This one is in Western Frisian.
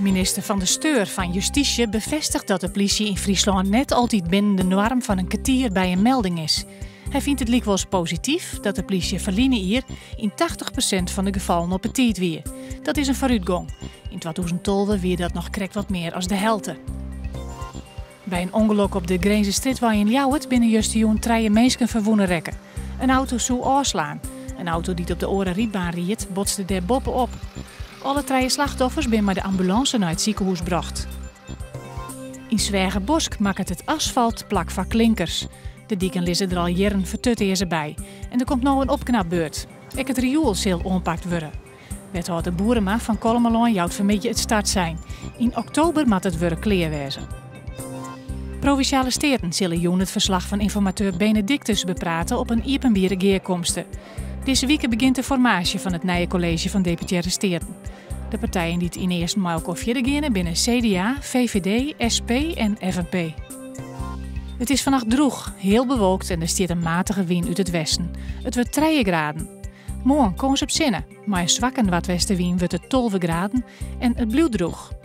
Minister Van der Steur fan Justysje befêstiget dat de plysje yn Fryslân net altyd binnen de noarm fan in kertier by in melding is. Hy fynt it lykwols posityf dat de plysje ferline jier yn 80% fan de gefallen op 'e tiid wie. Dat is in foarútgong. Yn 2012 wie dat noch krekt wat mear as de helte. By in ûngelok op de Grinzerstrjitwei yn Ljouwert binne justerjûn trije minsken ferwûne rekke. In auto soe ôfslaan. In auto dy't op de oare rydbaan ried, botste dêr boppe-op. Alle trije slachtoffers binne mei de ambulânse nei it sikehûs brocht. Yn Sweagerbosk makket it asfalt plak foar klinkers. De diken lizze der al jierren fertutearze by en der komt no in opknapbeurt. Ek it rioel sil oanpakt wurde. Wethâlder Boerema fan Kollumerlân jout fanmiddei it startsein. Yn oktober moat it wurk klear wêze. Provinsjale Steaten sille jûn it ferslach fan ynformateur Benedictus beprate op in iepenbiere gearkomste. Dizze wike begjint de formaasje fan it nije kolleezje fan Deputearre Steaten. De partijen dy't ynearsten mei elkoar fierder geane binne CDA, VVD, SP en FNP. It is fannacht drûch, heal bewolkt en der stiet in matige wyn út it westen. It wurdt trije graden. Moarn kâns op sinne. Mei in swakke noardwestewyn wurdt it 12 graden en it bliuwt drûch.